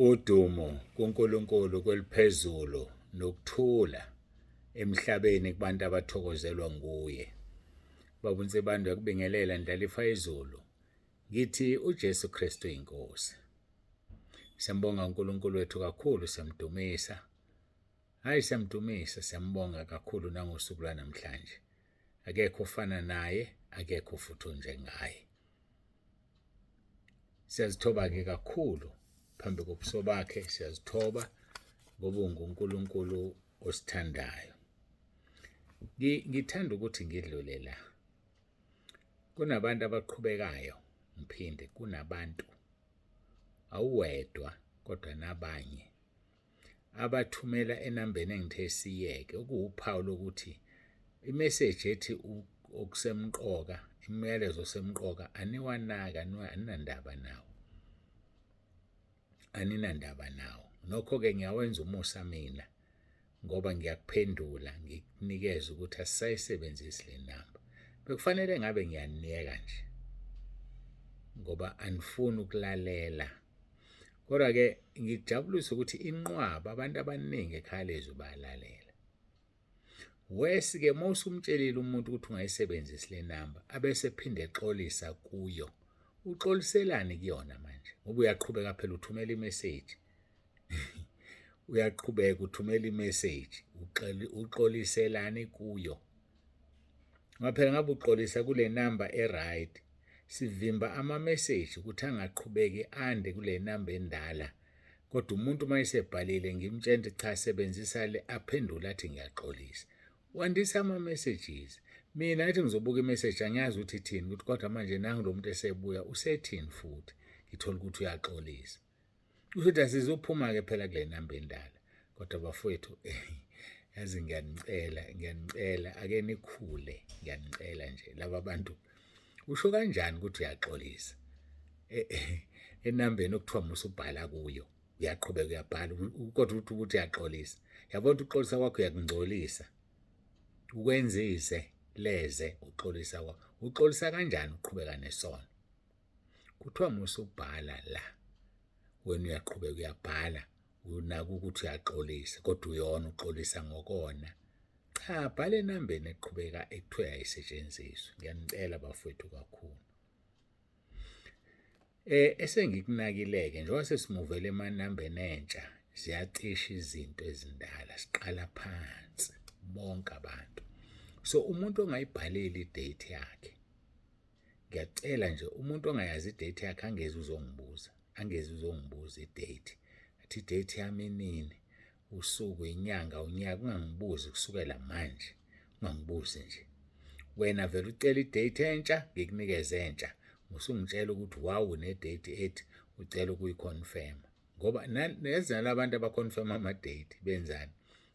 Udumo kuNkulunkulu kweliphezulu nokuthula emhlabeni kubantu abathokozelwa nguye. Baba uNsibande uyakubingelela Ndlalifa izulu. Ngithi uJesu Kristu inkosi. Siyambonga uNkulunkulu wethu kakhulu siyamdumisa. Hayi siyamdumisa siyambonga kakhulu nangosuku lwanamhlanje. Akekho ofana naye, akekho futhi onjengaye. Siyazithoba-ke kakhulu phambi kobuso bakhe, siyazithoba ngoba unguNkulunkulu osithandayo. Ngithanda ukuthi ngidlule la. Kunabantu abaqhubekayo, ngiphinde kunabantu, awuwedwa kodwa nabanye abathumela enambeni engithe siyeke okuwuphawu lokuthi imeseji ethi okusemqoka imiyalezo osemqoka aniwanaki aninandaba nawo aninandaba nawo nokho-ke ngiyawenza umusa mina ngoba ngiyakuphendula ngikunikeze ukuthi asisayisebenzisi le namba bekufanele ngabe ngiyaniyeka nje ngoba anifuni ukulalela Kodwa-ke ngijabulisa ukuthi inqwaba abantu abaningi ekhaya lezwi bayalalela. Worse-ke uma usumtshelile umuntu ukuthi ungayisebenzisi le namba abese ephinde exolisa kuyo. Uxoliselani kuyona manje? Ngoba uyaqhubeka phela uthumela imeseji. Uyaqhubeka uthumela imeseji, uxoliselani kuyo? Ngoba phela ngabe uxolisa kule namba e-right, sivimba ama-message ukuthi angaqhubeki ande kule namba endala. Kodwa umuntu uma esebhalile ngimtshela ukuthi cha sebenzisa le aphendule athi ngiyaxolisa. Wandisa ama-messages. Mina ngithi ngizobuka i-message angiyazi ukuthi ithini ukuthi kodwa manje nangu lo muntu esebuya usethini futhi ngithola ukuthi uyaxolisa. Kusho ukuthi asizuphuma-ke phela kule namba endala. Kodwa bafowethu yazi ngiyanicela, ngiyanicela ake nikhule, ngiyanicela nje laba bantu. Usho kanjani ukuthi uyaxolisa e, e, enambeni okuthiwa musubhala kuyo uyaqhubeka uyabhala kodwa uthi ukuthi uyaxolisa yabona ukuthi uxolisa kwakho uyakungcolisa ukwenzise leze uxolisa kwakho uxolisa kanjani uqhubeka nesono Kuthiwa musubhala la wena uyaqhubeka uyabhala unaka ukuthi uyaxolisa kodwa uyona uxolisa ngokona. Cha bhala enambeni eqhubeka ekuthiwa ayisetshenziswe. Ngiyanicela bafowethu kakhulu. Eh esengikunakileke njengoba sesimuvele emanambeni entsha ziyacisha izinto ezindala siqala phansi bonke abantu. So umuntu ongayibhaleli idate yakhe Ngiyacela nje umuntu ongayazi idate yakhe angeze uzongibuza, angeze uzongibuza idate. Athi idate yami inini, usuku, inyanga, unyaka, ungangibuzi kusukela manje, ungangibuzi nje. Wena vele ucela idate entsha, ngikunikeze entsha. Usungitshela ukuthi wawu nedate ethi ucela ukuyiconfirma. Ngoba nezi nalabantu abaconfirma ama-date benzani?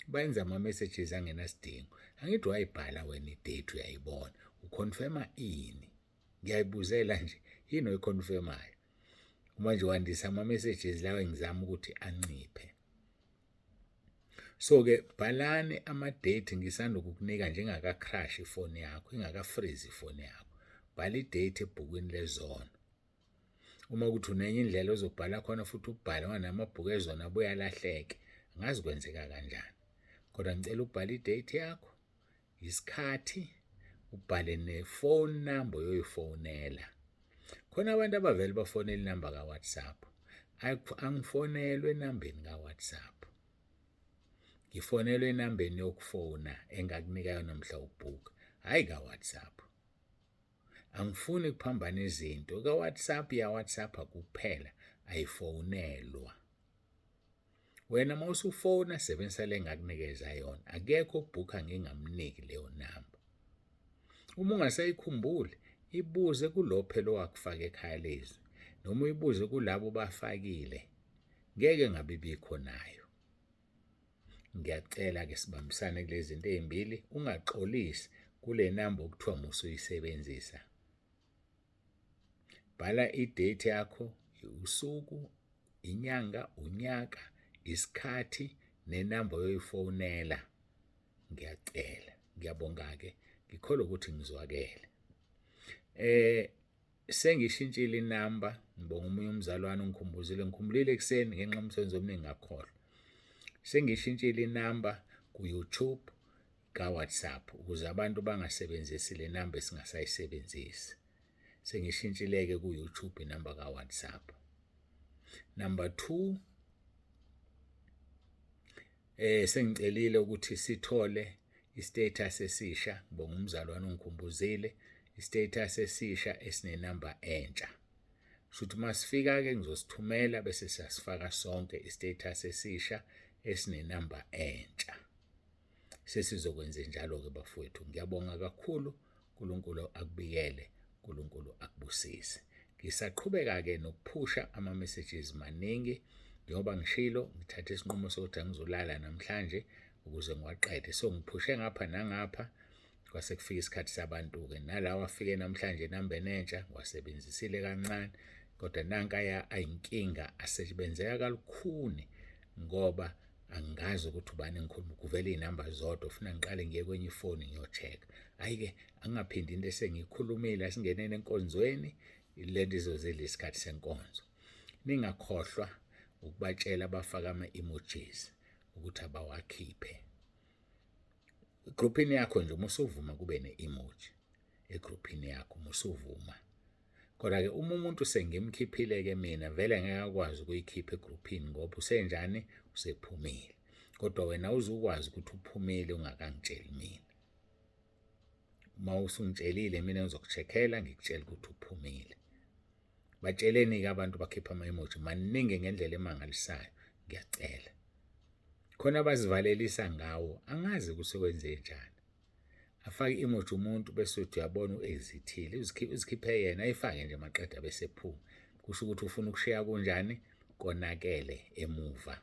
Benza ama-messages angenasidingo. Angithi wayibhala wena i-date uyayibona. Uconfirma ini? Ngiyayibuzela nje, yini oyiconfirmayo? Uma nje wandisa ama-messages lawa engizama ukuthi anciphe. So-ke bhalani ama-date ngisanda ukukunika nje ingaka-crash ifoni yakho, ingaka-freeze ifoni yakho. Bhala i-date ebhukwini lezono. Uma kuthi unenye indlela ozobhala khona futhi ubhale ngoba namabhuku ezona abuye alahleke angazi kwenzeka kanjani kodwa ngicela ubhale i-date yakho isikhathi ubhale ne-phone number oyoyifonela khona abantu abavele bafonela inamba ka-WhatsApp angifonelwe enambeni ka-WhatsApp ngifonelwe enambeni yokufona engakunika yona mhla ubhuka hhayi ka-WhatsApp Angifuni kuphambana izinto. Ka-WhatsApp ya-WhatsApp kuphela ayifonelwa. Wena uma usufona sebenzisa le engakunikeza yona. Akekho obhukha ngingamniki leyo namba. Uma ungasayikhumbuli ibuze kulo phela owakufaka ekhaya lezwi noma uyibuze kulabo bafakile ngeke ngabe bikho nayo. Ngiyacela ke sibambisane kulezi zinto ezimbili ungaxolisi kule namba okuthiwa musuyisebenzisa. Bhala i-date yakho, usuku, inyanga, unyaka, isikhathi nenamba oyoyifonela. Ngiyacela, ngiyabonga-ke ngikholwa ukuthi ngizwakele. Eh. Sengishintshile inamba, ngibonga omunye umzalwane ongikhumbuzile, ngikhumbulile ekuseni ngenxa yomsebenzi omningi ngakhohlwa. Sengishintshile inamba ku-YouTube ka-WhatsApp ukuze abantu bangasebenzisi le namba esingasayisebenzisi. Sengishintshile-ke ku-YouTube inamba ka-WhatsApp. Number 2, sengicelile ukuthi sithole i-status esisha, ngibonga umzalwane ongikhumbuzile, i-status esisha esinenamba entsha. Shuthi uma sifika-ke ngizosithumela bese siyasifaka sonke i-status esisha esinenamba entsha. Sesizokwenze njalo-ke bafowethu. Ngiyabonga kakhulu, uNkulunkulu akubiyele, uNkulunkulu akubusise. Ngisaqhubeka-ke nokuphusha ama-messages maningi, njengoba ngishilo ngithathe isinqumo sokuthi angizolala namhlanje ukuze ngiwaqede. So ngiphushe ngapha nangapha, kwase kufika isikhathi sabantu-ke nalawa afike namhlanje enambeni entsha ngiwasebenzisile kancane, kodwa nanka ayinkinga asebenzeka kalukhuni ngoba angazi ukuthi ubani engikhuluma, kuvele iy'namba zodwa, ufuna ngiqale ngiye kwenye ifoni ngiyo-check-a. Hhayi-ke angingaphindi into esengiyikhulumile, asingeneni enkonzweni, lento izozidla isikhathi senkonzo. Ningakhohlwa ukubatshela abafaka ama-emojis ukuthi abawakhiphe. Egruphini yakho nje uma usuvuma kube ne-emoji egruphini yakho uma usuvuma. Kodwa-ke uma umuntu sengimkhiphile-ke mina vele ngeke akwazi ukuyikhipha egruphini ngoba usenjani, usephumile. Kodwa wena awuzukwazi ukuthi uphumile ungakangitsheli mina. Uma usungitshelile mina ngizoku-check-ela ngikutshele ukuthi uphumile. Batsheleni-ke abantu bakhipha ama-emoji maningi ngendlela emangalisayo, ngiyacela. Khona abazivalelisa ngawo, angazi ukuthi kwenzenjani. Afake i-emoji umuntu bese uthi uyabona u-exit-ile, uzikhiphe yena ayifake nje maqeda bese ephuma. Kusho ukuthi ufuna ukushiya kunjani, konakele emuva.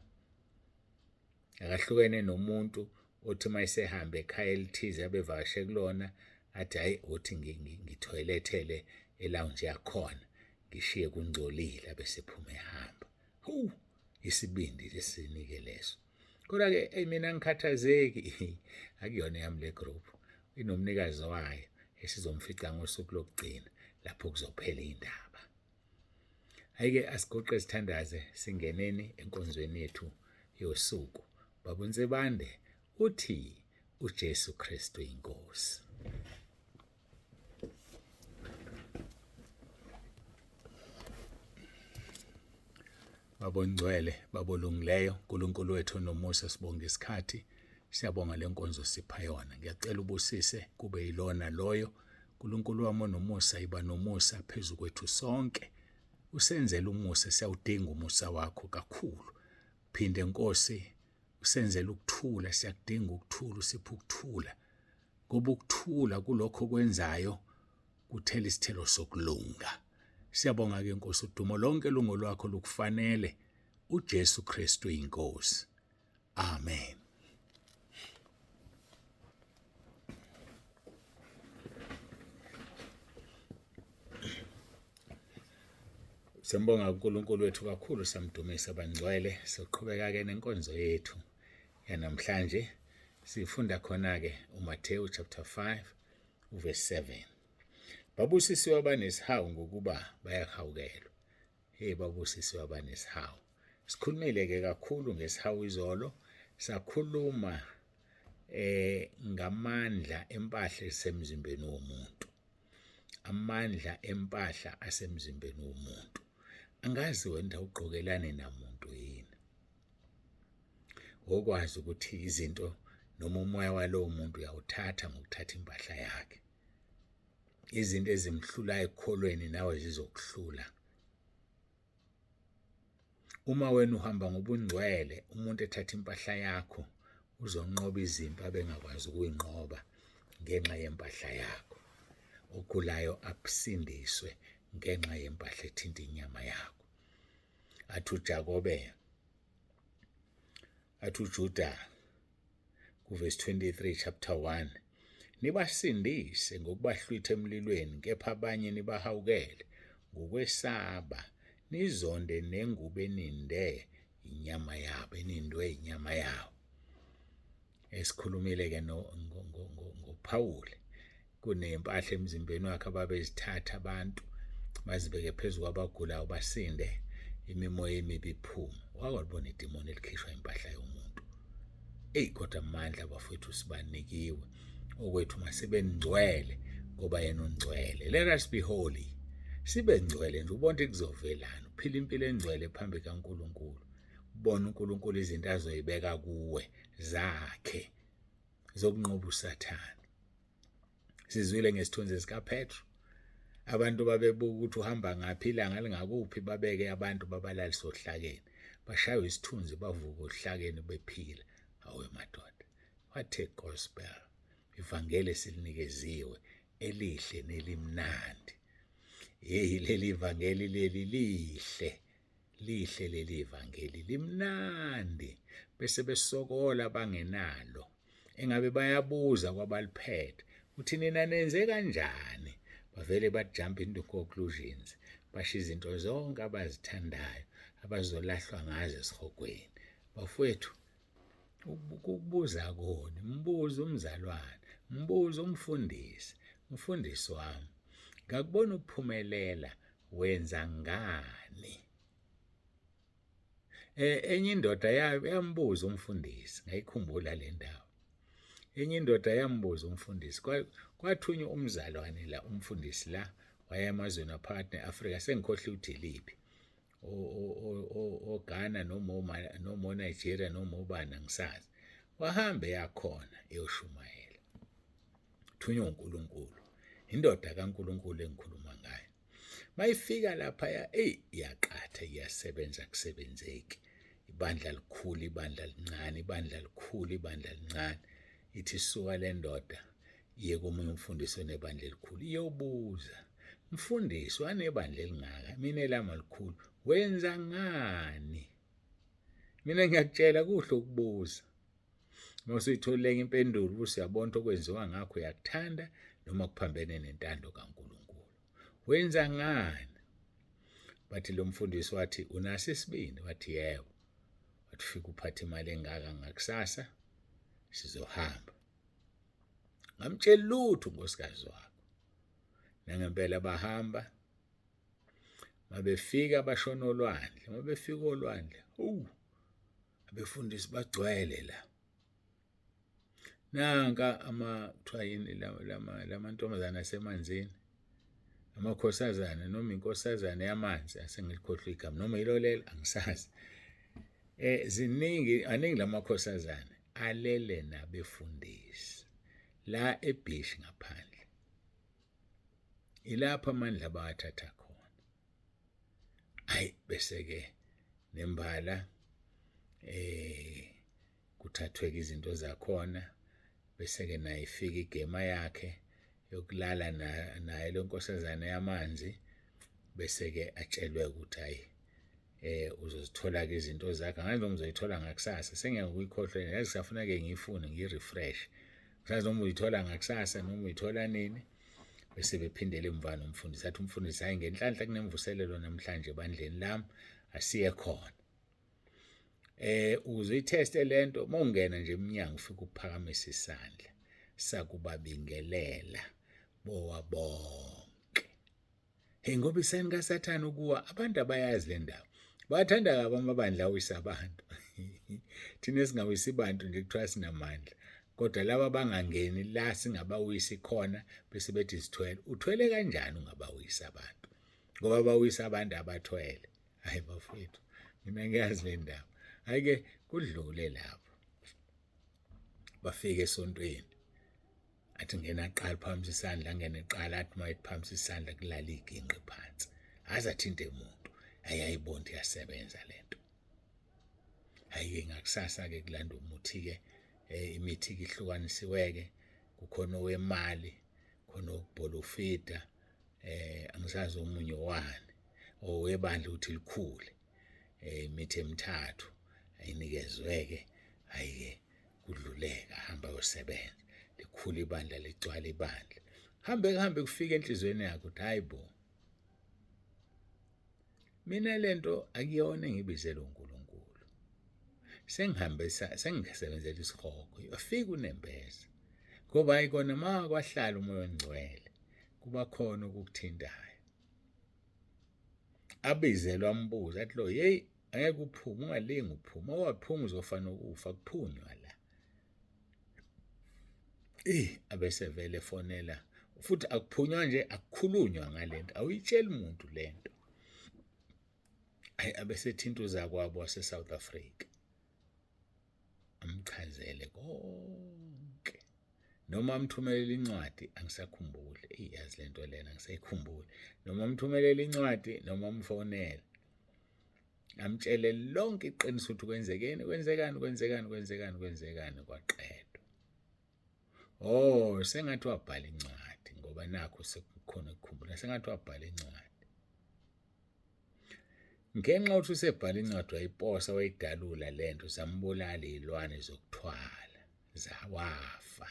Akahlukene nomuntu othi uma esehambe ekhaya elithize abevakashe kulona athi hhayi othi ngithoyilethele e-lounge yakhona ngishiye kungcolile abese ephuma ehamba. Hawu, isibindi lesinike leso. Kodwa-ke eyi mina angikhathazeki, akuyona eyami le group, inomnikazi wayo esizomfica ngosuku lokugcina lapho kuzophela iy'ndaba. Hhayi-ke asiguqe sithandaze singeneni enkonzweni yethu yosuku. Baba uNsibande uthi uJesu Kristu inkosi. Baba ongcwele, Baba olungileyo, uNkulunkulu wethu onomusa, sibonga isikhathi, siyabonga le nkonzo sipha yona. Ngiyacela ubusise kube yilona loyo. uNkulunkulu wami onomusa, iba nomusa phezu kwethu sonke. Usenzele umusa, siyawudinga umusa wakho kakhulu. Phinde Nkosi, usenzele ukuthula, siyakudinga ukuthula, usiphe ukuthula. Ngoba ukuthula kulokho okwenzayo kuthela isithelo sokulunga. Siyabonga ke Nkosi, udumo lonke lungolwakho lukufanele. uJesu Kristu inkosi. Amen. Siyambonga uNkulunkulu wethu kakhulu, samdumisa bangcwele. Siqhubeka ke nenkonzo yethu yanamhlanje. Sifunda khona ke uMathewu chapter 5 uverse 7. Babusisiwe abanesihawu ngokuba bayahawukelwa. Hey, babusisiwe abanesihawu. Sikhulumile ke kakhulu ngesihawu izolo, sakhuluma ngamandla empahla esemzimbeni womuntu. Amandla empahla asemzimbeni womuntu. Angazi wena ugqokelane namuntu yini. Wokwazi ukuthi izinto noma umoya walowo muntu uyawuthatha ngokuthatha impahla yakhe. Izinto ezimhlulayo ekukholweni nawe zizokuhlula. Uma wena uhamba ngobungcwele, umuntu ethatha impahla yakho uzonqoba izimpi abengakwazi ukuyinqoba ngenxa yempahla yakho. Ogulayo akusindiswe ngenxa yempahla ethinta inyama yakho. Athi uJakobe, athi uJuda kuvesi 23 chapter 1, nibasindise ngokubahlwitha emlilweni, kepha abanye nibahawukele ngokwesaba, nizonde nengubo eninde inyama yabo, enindwe inyama yabo. Esikhulumile ke ngoPawuli, kunempahla emzimbeni wakhe ababezithatha abantu Bazibeke phezu kwabagulayo basinde, imimoya emibi iphume. Wake walibona idimoni elikhishwa impahla yomuntu? Eyi kodwa amandla bafowethu sibanikiwe. Okwethu masibe ngcwele ngoba yena ungcwele. Let us be holy. Sibe ngcwele nje ubone ukuthi kuzovelana. Uphila impilo engcwele phambi kaNkulunkulu. Ubone uNkulunkulu izinto azoyibeka kuwe zakhe zokunqoba uSathane. Sizwile ngesithunzi sikaPetru. Abantu babebuka ukuthi uhamba ngaphi ilanga lingakuphi babeke abantu babalalise ohlakeni. Bashaywe isithunzi bavuka ohlakeni bephila. Awe madoda. What a gospel. Ivangeli esilinikeziwe elihle nelimnandi. Hey leli vangeli leli lihle. Lihle leli vangeli limnandi bese besokola bangenalo engabe bayabuza kwabaliphethe uthi nina nenze kanjani bavele ba jump into conclusions basho izinto zonke abazithandayo abazolahlwa ngazo esihogweni bafowethu ukubuza koni mbuzo umzalwane mbuzo umfundisi mfundisi wami ngakubona uphumelela wenza ngani eh enye indoda yambuza umfundisi ngayikhumbula le ndawo enye indoda yambuza umfundisi kwathunywa umzalwane la umfundisi la waya emazweni aphakathi ne-Afrika sengikhohle ukuthi liphi oGhana noma noma oNigeria noma obani angisazi wahambe yakhona eyoshumayela thunywa uNkulunkulu indoda kaNkulunkulu engikhuluma ngayo mayifika lapha ya ey iyaqatha iyasebenza kusebenzeki ibandla likhulu ibandla lincane ibandla likhulu ibandla lincane ithi suka le ndoda iye komunye umfundisi onebandla elikhulu iyobuza mfundisi wanebandla elingaka mina elami alikhulu wenza ngani mina ngiyakutshela kuhle ukubuza uma usuyitholile impendulo ubusuyabona ukuthi okwenziwa ngakho uyakuthanda noma kuphambene nentando kaNkulunkulu wenza ngani bathi lo mfundisi wathi unaso isibindi wathi yebo wathi fika uphathe imali engaka ngakusasa sizohamba ngamtshela lutho unkosikazi wakho nangempela bahamba mabefika bashona olwandle mabefika olwandle hawu abefundisi bagcwele la nanka ama kuthiwa yini lama lamantombazane asemanzini amakhosazana noma inkosazana yamanzi asengilikhohlwa igama noma yilo lelo angisazi eh ziningi aningi lamakhosazana alele nabefundisi la ebhishi ngaphandle ilapho amandla bawathatha khona ayi bese ke nembala eh kuthathweke izinto zakhona bese ke naye ifika igema yakhe yokulala naye lo nkosazana yamanzi bese ke atshelwe ukuthi hayi eh uzozithola ke izinto zakhe angazi noma uzoyithola ngakusasa sengiyeke ukuyikhohlwa yazi kusafuna ke ngiyifune ngiyirefresh ngisazi noma uyithola ngakusasa noma uyithola nini bese bephindela emva nomfundisi athi umfundisi hayi ngenhlanhla kunemvuselelo namhlanje ebandleni lami asiye khona eh ukuze uyitheste lento mawungena nje eminyango ufike uphakamisa isandla sakubabingelela bowa bonke hey ngoba isayini kaSathane ukuwa abantu abayazi le ndaba bathanda kabi amabandla awisa abantu thina singawisa abantu nje kuthiwa sinamandla kodwa laba bangangeni la singabawisi khona bese bethi sithwele uthwele kanjani ungabawisa abantu ngoba bawisa abantu abathwele hayi bafowethu mina ngiyazi le ndaba hayi ke kudlule lapho bafike esontweni athi ngena aqala phambi isandla angene eqala athi mayethi phambi isandla kulala iginqi phansi aze athinte umuntu ayayibona iyasebenza lento hayi-ke ngakusasa ke kulanda umuthi-ke eh, imithi-ke ihlukanisiwe-ke kukhona owemali khona okubholofida eh angisazi omunye wani owebandla ukuthi likhule eh imithi emithathu ayinikezweke ayike kudluleka hamba uyosebenza likhula ibandla ligcwala ibandla hambe kuhambe kufike enhlizweni yakho ukuthi hayi bo mina lento akuyona engibizele uNkulunkulu sengihambe sengisebenzela isihogo yafika unembeza ngoba ayikona ma kwahlala umoya ongcwele kuba khona okukuthintayo. Abizelwe ambuze athi lo, yeyi angeke uphume, ungalingi uphume, owaphuma uzofa nokufa, kuphunywa la. Eh abese vele efonela futhi akuphunywa nje, akukhulunywa ngalento, awuyitsheli muntu lento. Ayi abesethinta uzakwabo wase-South Africa amchazele konke noma amthumelele incwadi, angisakhumbuli. Eyi yazi lento lena angisayikhumbuli, noma amthumelele incwadi noma amfonele amtshele lonke iqiniso ukuthi kwenzekeni, kwenzekani, kwenzekani, kwenzekani, kwenzekani, kwaqedwa. Oh, sengathi wabhala incwadi ngoba nakho sekukhona ukukhumbula, sengathi wabhala incwadi. Ngenxa yokuthi usebhala incwadi wayiposa wayidalula lento, zambulala izilwane zokuthwala, zawafa.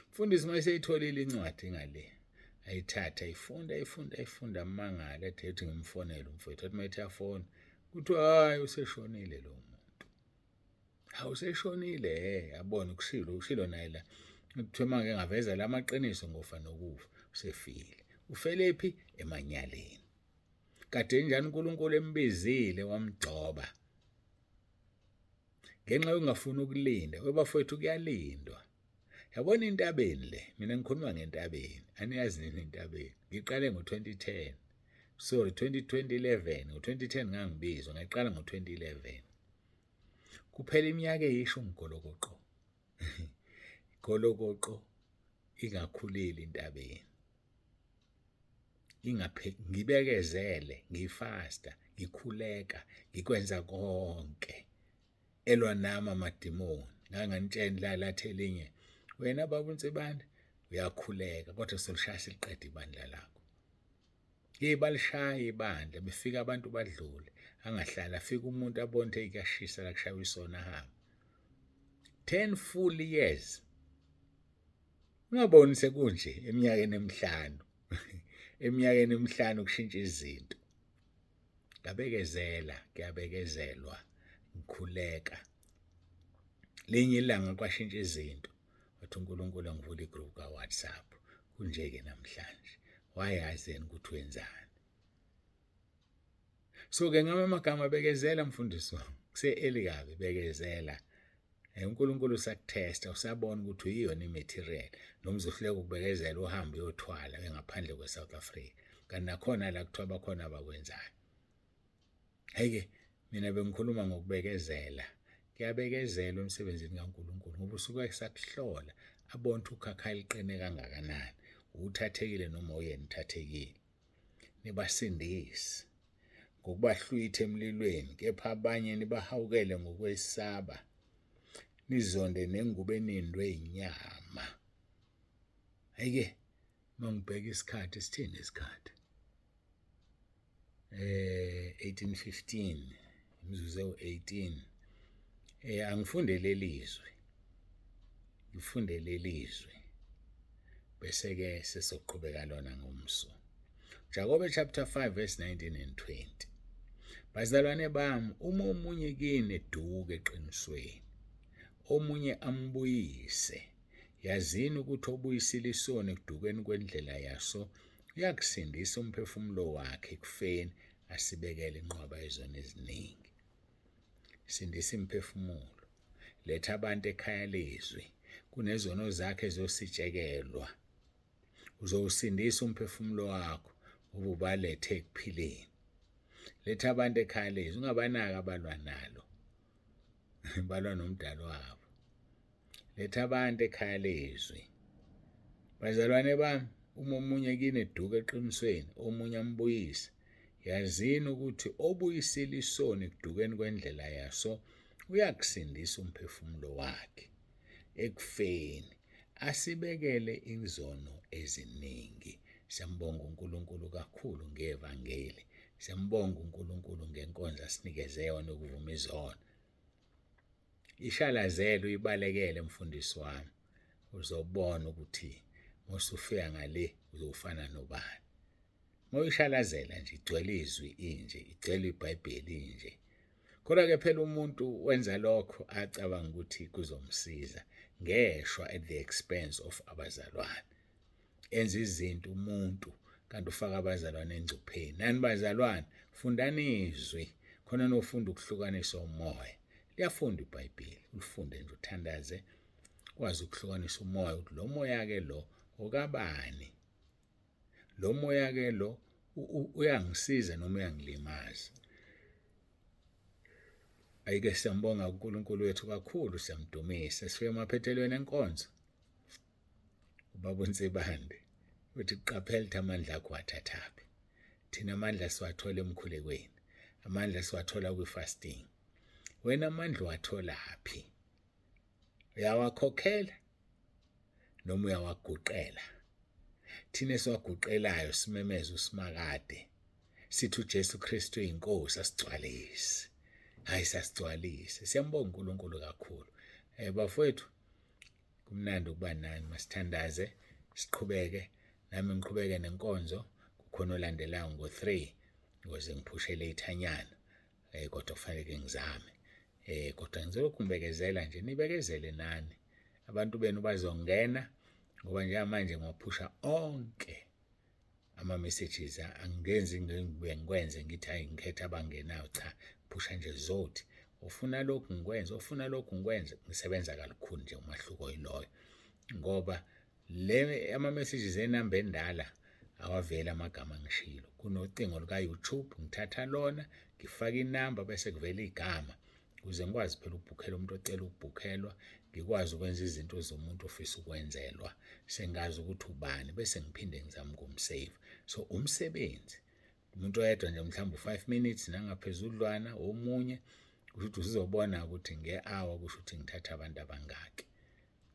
Mfundisi uma eseyitholile incwadi ngale, ayithatha ayifunda ayifunda ayifunda, amangala athi ethi ngimfonele umfowethu, athi uma ethi afona kuthiwa hhayi useshonile lo muntu. Hawu useshonile, abone kushilo ushilo naye la. Kuthiwa uma ngike ngaveza la maqiniso ngofa nokufa, usefile. Ufele phi? Emanyaleni. Kade njani uNkulunkulu embizile wamgcoba. Ngenxa yokungafuni ukulinda, webafowethu kuyalindwa. Yabona intabeni le, mina ngikhuluma ngentabeni, aniyazi nini intabeni. Ngiqale ngo-2010. Sorry, 2011, ngo-2010 ngangibizwa, ngayiqala ngo-2011. Kuphela iminyaka eyishumi golokoqo. Golokoqo ingakhuleli intabeni. Ingaphe ngibekezele, ngifasta, ngikhuleka, ngikwenza konke. Elwa nami amadimoni. Nganganitshela la lathi elinye, wena baba uNsibande uyakhuleka kodwa solishaya siliqede ibandla lakho. Hey balishaya ibandla befika abantu badlule angahlala afika umuntu abone ukuthi kuyashisa la kushaywa isona ahambe. 10 full years. Ungaboni sekunje eminyakeni emihlanu. Eminyakeni emihlanu kushintsha izinto. Ngabekezela, kuyabekezelwa, ngikhuleka. Linye ilanga kwashintsha izinto. Wathi uNkulunkulu angivule igroup ka-WhatsApp. Kunje-ke namhlanje. Wayazi yena ukuthi wenzani. So-ke ngama amagama bekezela mfundisi wami. Kuse-early kabi bekezela. UNkulunkulu usakuthesta, usabona ukuthi uyiyona i-material noma uzohluleka ukubekezela uhambe uyothwala ngaphandle kwe-South Africa. Kanti nakhona la kuthiwa bakhona abakwenzayo. Hhayi-ke mina bengikhuluma ngokubekezela. Kuyabekezelwa emsebenzini kaNkulunkulu ngoba usuke esakuhlola abone ukuthi ukhakhayi liqine kangakanani, uthathekile noma uyena uthathekile. Nibasindise ngokubahlwitha emlilweni, kepha abanye nibahawukele ngokwesaba, nizonde nengubo enindwe inyama. Hhayi-ke uma ngibheka isikhathi, sithini isikhathi? 1815 imizuzu ewu-18. Angifunde leli zwi, ngifunde leli zwi bese-ke sesoqhubeka lona ngomso. Jakobe chapter 5 verse 19 and 20. Bazalwane bami, uma omunye kini eduke eqinisweni, omunye ambuyise, yazini ukuthi obuyisile isoni ekudukeni kwendlela yaso uyakusindisa umphefumulo wakhe ekufeni, asibekele inqwaba yezono eziningi. Sindisa imiphefumulo, letha abantu ekhaya lezwi, kunezono zakhe ezositshekelwa. Uzowusindisa umphefumulo wakho ngoba ubalethe ekuphileni. Letha abantu ekhaya lezwi, ungabanaki abalwa nalo, balwa nomdali wabo. Letha abantu ekhaya lezwi. Bazalwane bami, uma omunye kini eduka eqinisweni, omunye ambuyise, yazini ukuthi obuyisile isoni ekudukeni kwendlela yaso uyakusindisa umphefumulo wakhe ekufeni, asibekele izono eziningi. Siyambonga uNkulunkulu kakhulu ngevangeli. Siyambonga uNkulunkulu ngenkonzo asinikeze yona ukuvuma izono. Ishalazele uyibalekele mfundisi wami, uzobona ukuthi musufika ngale uzofana nobani. Mawuyishalazela nje igcwele izwi inje, igcwele iBhayibheli inje. Kodwa-ke phela umuntu wenza lokho acabanga ukuthi kuzomsiza, ngeshwa at the expense of abazalwane. Enza izinto umuntu. Kanti ufaka abazalwane engcupheni. Nani bazalwane, fundani izwi khona nofunda ukuhlukanisa umoya. Liyafunda iBhayibheli, ulifunde nje uthandaze, kwazi ukuhlukanisa umoya ukuthi lo moya ke lo okabani. Lo moya ke lo uyangisiza noma uyangilimaza. Ayike siyambonga uNkulunkulu wethu kakhulu, siyamdumisa. Sifike emaphethelweni enkonzo. Ubaba uNsibande uthi qaphela ukuthi amandla akho wathathaphi. Thina amandla siwathola emkhulekweni, amandla siwathola kwi-fasting. Wena amandla uwatholaphi? Uyawakhokhela noma uyawaguqela? Thina esiwaguqelayo simemeze uSimakade sithi uJesu Kristu uyinkosi asigcwalise. Hayi sasigcwalise. Siyambonga uNkulunkulu kakhulu. Eh bafowethu Kumnandi ukuba nani, masithandaze siqhubeke, nami ngiqhubeke nenkonzo. Kukhona olandelayo ngo-3 ukuze ngiphushe late-nyana eh kodwa kufanele ngizame eh kodwa ngizolokhu ngibekezela nje, nibekezele nani, abantu benu bazongena ngoba njengamanje ngiwaphusha onke ama-messages. Angenzi ngibuye ngikwenze ngithi hayi ngikhetha abangenayo, cha, phusha nje zothi ufuna lokhu ngikwenze, ufuna lokhu ngikwenze. Ngisebenza kalukhuni nje, umahluko yiloyo ngoba le ama-messages enamba endala awaveli amagama angishilo. Kunocingo luka-YouTube, ngithatha lona ngifake inamba bese kuvela igama ukuze ngikwazi phela ukubhukhela umuntu ocela ukubhukhelwa, ngikwazi ukwenza izinto zomuntu ofisa ukwenzelwa, sengazi ukuthi ubani bese ngiphinde ngizame ukumsave. So umsebenzi umuntu oyedwa nje mhlawumbe u-5 minutes nangaphezudlwana, omunye kusho ukuthi usuzobona ukuthi nge-hour kusho ukuthi ngithatha abantu abangaki.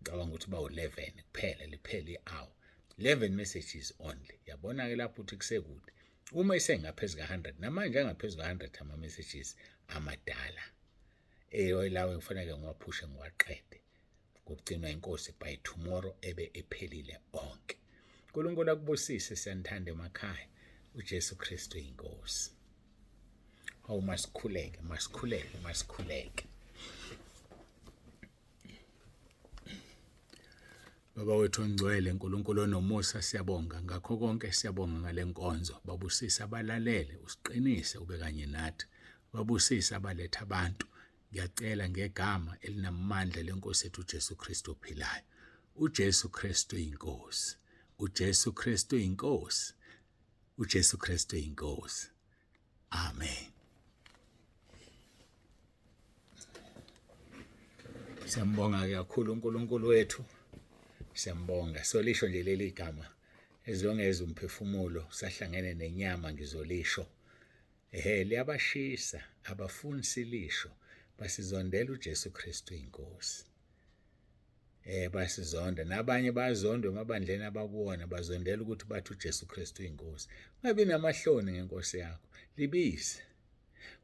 Ngicabanga ukuthi bawu-11 kuphela, liphela i-hour, 11 messages only. Yabona-ke lapho ukuthi kusekude. Uma isengaphezu ka-100, namanje angaphezu ka-100 ama-messages amadala eyo lawo engifanele ngiwaphushe ngiwaqede ngokugcinwa inkosi by tomorrow ebe ephelile onke. uNkulunkulu akubusise, siyanithanda emakhaya. uJesu Kristu inkosi. Hawu, masikhuleke, masikhuleke, masikhuleke. Baba wethu ongcwele, uNkulunkulu onomusa, siyabonga ngakho konke, siyabonga ngale nkonzo. Babusise abalalele, usiqinise ube kanye nathi. Babusise abaletha abantu. Ngiyacela ngegama elinamandla lenkosi yethu uJesu Kristu ophilayo. uJesu Kristu inkosi. uJesu Kristu inkosi. uJesu Kristu inkosi. Amen. Siyambonga kakhulu uNkulunkulu wethu. Siyambonga. Solisho nje leli gama. As long as umphefumulo sahlangene nenyama ngizolisho. Ehhe, liyabashisa abafuni silisho, basizondela uJesu Kristu inkosi. Eh basizonda nabanye bayazondwa emabandleni abakuwona, bazondela ukuthi bathi uJesu Kristu inkosi. Ungabi namahloni ngenkosi yakho, libize.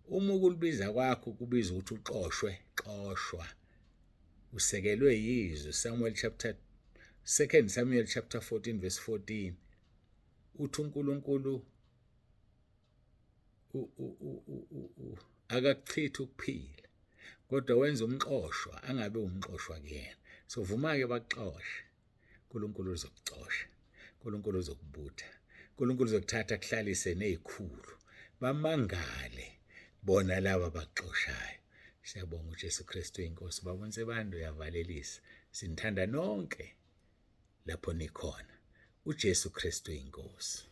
Uma ukulibiza kwakho kubiza ukuthi uxoshwe, xoshwa. Usekelwe yizwi. Samuel chapter 2 Samuel chapter 14 verse 14 uthi uNkulunkulu akakuchithi ukuphila kodwa wenza umxoshwa angabe umxoshwa kuyena. So vuma-ke bakuxoshe, uNkulunkulu uzokuxosha, uNkulunkulu uzokubutha, uNkulunkulu uzokuthatha kuhlalise nezikhulu, bamangale bona laba bakuxoshayo. Siyabonga uJesu Kristu inkosi. Baba uNsibande uyavalelisa, sinithanda nonke lapho nikhona. uJesu Kristu inkosi.